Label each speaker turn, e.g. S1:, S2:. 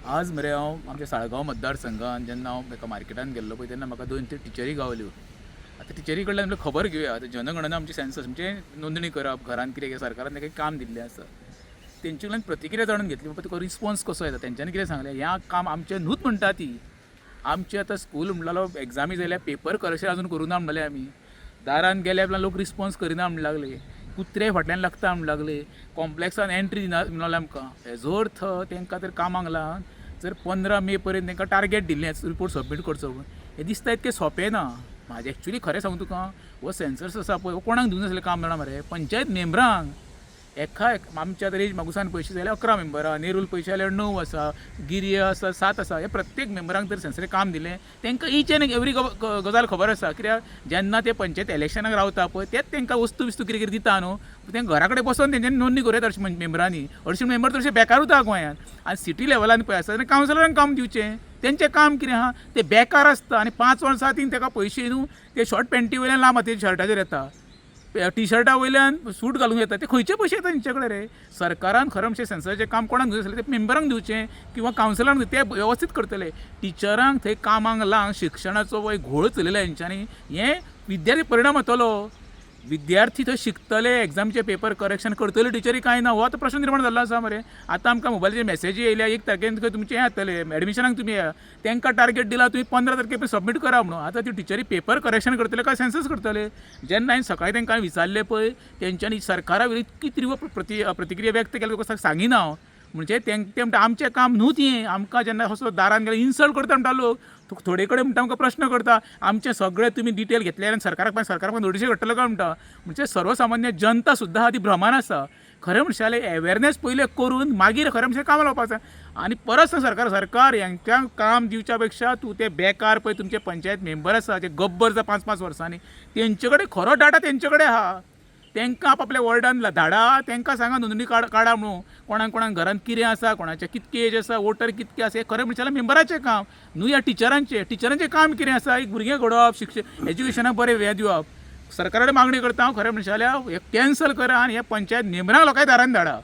S1: आज मरे हांव आमच्या साळगांव मतदारसंघान जेन्ना हांव एका मार्केटान गेल्लो पळय तेन्ना म्हाका दोन तीन टिचरी गावल्यो. आतां टिचरी कडल्यान म्हणल्यार खबर घेवया. आतां जनगणना आमची सेन्सस म्हणजे नोंदणी करप, घरान कितें कितें सरकारान ताका काम दिल्लें आसा, तेंचे कडल्यान प्रतिक्रिया जाणून घेतली. बाबा तुका रिस्पोन्स कसो येता, तेंच्यांनी कितें सांगलें, ह्या काम आमचें न्हूच म्हणटा ती. आमचें आतां स्कूल म्हणलेलो एग्जामी जाल्यार पेपर करक्शन अजून करूं ना म्हणलें आमी. दारान गेल्या उपरांत लोक रिस्पोन्स करिना म्हण लागले, कुत्रे फाटल्यान लागता म्हण लागले, कॉम्प्लेक्सान एंट्री दिना म्हणलें आमकां. हेजो अर्थ तांकां तर कामाक लावन जर 15 मे पर्यंत तांकां टार्गेट दिल्लें रिपोर्ट सबमीट करचो म्हणून, हें दिसता इतकें सोंपें ना. म्हाजें एक्चुली खरें सांगू तुका, हो सेन्सस आसा पळय हो कोणाक दिवंक नासलें काम जाणा मरे, पंचायत मेंबरांक. एका आमच्या तरी मागुसान पयशे जाल्यार 11 मेंबरां, नेरूल पयशे जाल्यार 9 आसा, गिर्या आसा 7 आसा. हे प्रत्येक मेंबरांक जर सेन्ससाचें काम दिलें तांकां ईच एंड एवरी गजाल खबर आसा. कित्याक जेन्ना ते पंचायत इलेक्शनाक रावता पळय तेच तांकां वस्तू बिस्तू कितें कितें दिता न्हू, तें घरा कडेन बसोन तेंच्यांनी नोंदणी करूं येता हरशीं मेंबरांनी. हरशीं मेंबर तशे बेकार उरता गोंयांत. आनी सिटी लेवलान पळय आसा जाल्यार कावन्सिलरांक काम दिवचें, तेंचें काम कितें आहा ते बेकार आसता आनी 5 वर्सां तीन ताका पयशे न्हू ते शॉर्ट पॅन्टी वयल्यान लांब हातीच्या शर्टाचेर येता, टिशर्टा वयल्यान सूट घालूंक येता, ते खंयचे पयशे येता तेंचे कडेन रे. सरकारान खरें म्हणचें सेन्ससाचें काम कोणाक दिवचें आसलें ते मेंबरांक दिवचें किंवा कावन्सिलरांक, ते वेवस्थीत करतले. टिचरांक थंय कामाक लावन शिक्षणाचो पळय घोळ चलयला हेंच्यांनी, हें विद्यार्थी परिणाम जातलो. विद्यार्थी थंय शिकतले, एग्जामचे पेपर करेक्शन करतले टिचरी कांय ना, हो आतां प्रश्न निर्माण जाल्लो आसा मरे. आतां आमकां मोबायलाचेर मॅसेजी येयल्या 1 तारखेन तुमचें हें जातलें, एडमिशनाक तुमी येया, तांकां टार्गेट दिला तुमी 15 तारखे सबमीट करा म्हणून. आतां ती टिचरी पेपर करेक्शन करतले काय सेन्सस करतले? जेन्ना हांवें सकाळीं तांकां विचारलें पळय तेंच्यांनी सरकारा वयली इतकी तीव्र प्रतिक्रिया व्यक्त केली तुका सांगिना हांव. म्हणजे ते म्हणटा आमचें काम न्हू तें, आमकां जेन्ना असो दारान गेल्यार इन्सल्ट करता म्हणटा लोक, थोडे कडेन म्हणटा आमकां प्रश्न करता आमचें सगळें तुमी डिटेल घेतलें आनी सरकाराक सरकार नोटीशी काडटलो काय म्हणटा. म्हणजे सर्वसामान्य जनता सुद्दां आहा ती भ्रमान आसा. खरें म्हणशाले अवेरनेस पयलें करून मागीर खरें म्हणशाले कामां लावपाक जाय. आनी परत सरकार सरकार हेंच्या काम दिवच्या पेक्षा तूं ते बेकार पळय तुमचे पंचायत मेंबर आसा जे गब्बर आसा 5 5 वर्सांनी तेंचे कडेन खरो डाटा तेंचे कडेन आहा, तांकां आपआपल्या वॉर्डान धाडा, तांकां सांगा नोंदणी काडा म्हणून, कोणाक कोणाक घरांत कितें आसा, कोणाचें कितके एज आसा, वोटर कितके आसा, हें खरें म्हणशाले मेंबराचें काम न्हू ह्या टिचरांचें. टिचरांचें काम कितें आसा, एक भुरगें घडोवप, शिक्षण एज्युकेशनाक बरें हें दिवप. सरकारा कडेन मागणी करता हांव, खरें म्हणशाले हें कॅन्सल करा आनी हे पंचायत मेंबरांक लोकांक दारान धाडा.